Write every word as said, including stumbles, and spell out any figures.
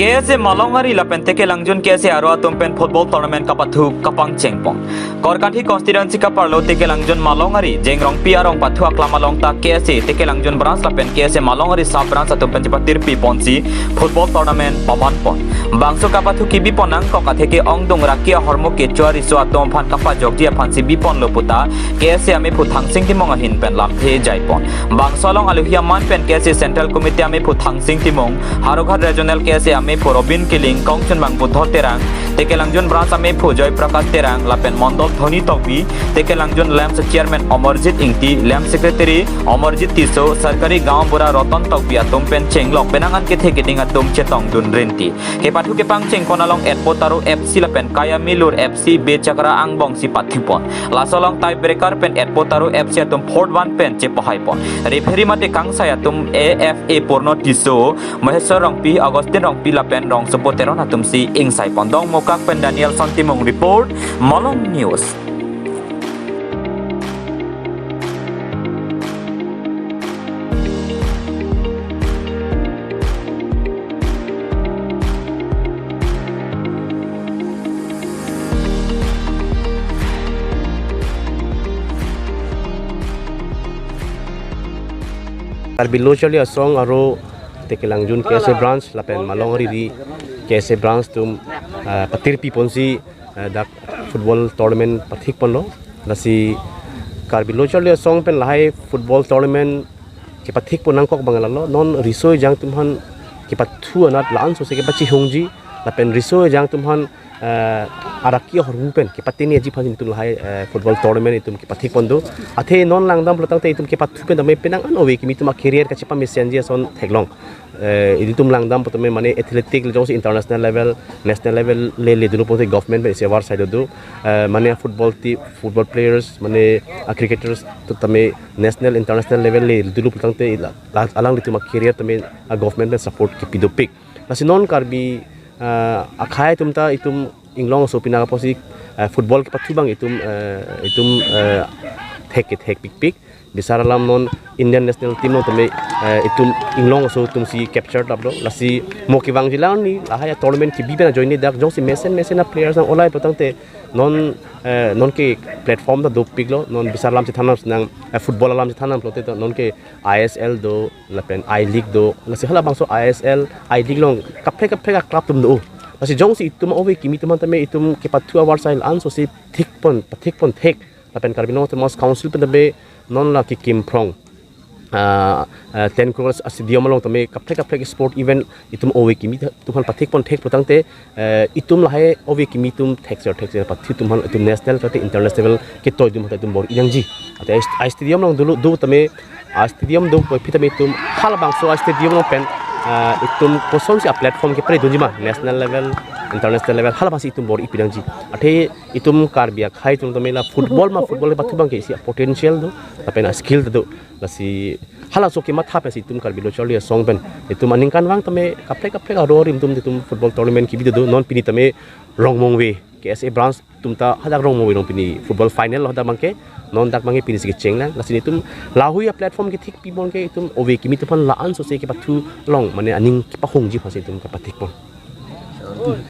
K S A Malongari lapen Tekelangjun K S A aro atum pen football tournament kapathu kapangcheng pon. Korkanthi constituency kaparlo Tekelangjun Malongari Jengrongpi arong pathu aklam along ta K S A Tekelangjun branch lapen K S A Malongari sub branch atum pen chepatirpi ponsi football tournament paman pon. Bangso kapathu kebi pon nangkok atheke ongdung raki ahormu kecho ariso atum aphan kapajokji aphansi bi ponlo puta K S A amephu Thangsing Timung ahin pen lamthe jai pon. Bangso along aluhi aman pen K S A Central Committee amephu Thangsing Timung, Howraghat Regional K S A amephu Robin Killing, kongchunbang Budho Terang, Tekelangjun branch amephu Joy Prakash Terang, lapen Mondol Dhoni Tokbi, Tekelangjun LAMPS Chairman Amarjit Ingti, LAMPS Secretary Amarjit Tisso, Sarkari Gaon Bura Roton Tokbi atum pen chenglok penang an kethe keding atum chetongdun rinti. Kepathu kepangcheng pon along Etpotaro F C lapen Kayamilur F C, B Chakra angbong si pathu pon. Laso along tiebreaker pen Etpotaro F C atum fourth one pen chepahai pon. Referee mate kangsai atum A F A Purno Tisso, Maheswar Rongpi, Augustine Rongpi lapen Rongsopo Teron atum si ingsai pon. Dongmukak pen Danielson Timung report, Malong News. Karbi Lo Charli Asong aro Tekelangjun K S A branch lapen Malongari K S A branch atum, ah, patirpi ponsi, ah, dak football tournament pathik ponlo. Lasi Karbi Lo Charli Asong pen lahai football tournament kepathik pon nangkok abang lalo, non riso ejang atum aphan kepathu anat la-an sose kepachihungji, lapen riso ejang atum aphan, eh, araki ahormu pen kepatengneji aphan itum lahai, eh, football tournament itum kepathik pon do. Athe non langdam pulo tangte itum kepathu pen tame penang an ove kimi atum a-career kachepamesenji ason theklong. Eh, ilitum langdam pu tame mane athletic le jongsi international level, national level le ledunlo pulote government pen isi avarsai do do. Eh, mane football team, football players, mane a-cricketers atum tame national, international level ledunlo pulo tangte la, la, alanglitum a-career tame a-government pen support kepi dopik. Lasi non Karbi, ah, akhei atum ta itum inglong aso pini apotsi, ah, football kepathu abang itum, ah, itum, ah, thek ke thekpikpik. Bisar alam non Indian national team along tame, ah, itum inglong aso atum si capture daplo. Lasi mo kevangji alang arni lahai a-tournament kebi pen ajoine dak jongsi mesen mesen a-players nang olai pulo tangte non, eh, non ke platform ta dopiklo, non bisar alam chethan nang, eh, football alam chethan nang pulote ta non ke I S L do, lapen I-League do, lasi halabangso I S L, I-League along kaprek kaprek a-club atum do. Lasi jongsi itum ove kimi atum aphan tame itum kepathu avarsai la-an sose thik pon, pathik pon thek, lapen Karbi Anglong Autonomous Council pen tame non la kekim phrong, ah, ah, ten crores a-stadium along tame kaprek kaprek sport event itum ove kimi atum aphan pathik pon thek pulo tangte, eh, itum lahai ove kimi atum thekser thekser pathu atum aphan itum national kate international level ketoi atum aphan itum bor-i nangji. Athe ai, ai stadium along dolo do tame, ai stadium do pu tame itum halabangso ai stadium along pen, eh, itum kosonsi a-platform kepre dunji ma national level, international level halabangsi itum bor-ipi nangji. Athe itum Karbi akhei atum tame la football ma football kepathu abang ke isi a-potential do, lapen a-skill do. Lasi halaso kematha pensi itum Karbi Lo Charli Asong pen itum aningkanvang tame kaprek kaprek arorim atum itum football tournament kebi do do, non pini tame Rongmongve K S A branch atum ta hadak Rongmongve along pini football final lo hadak abang ke, non dak abang ke pinisi kecheng lang. Lasi itum lahui a-platform kethikpi abang ke itum ove kimi atum aphan la-an sose kepathu along mane aning kepahungji aphansi itum kepathik pon.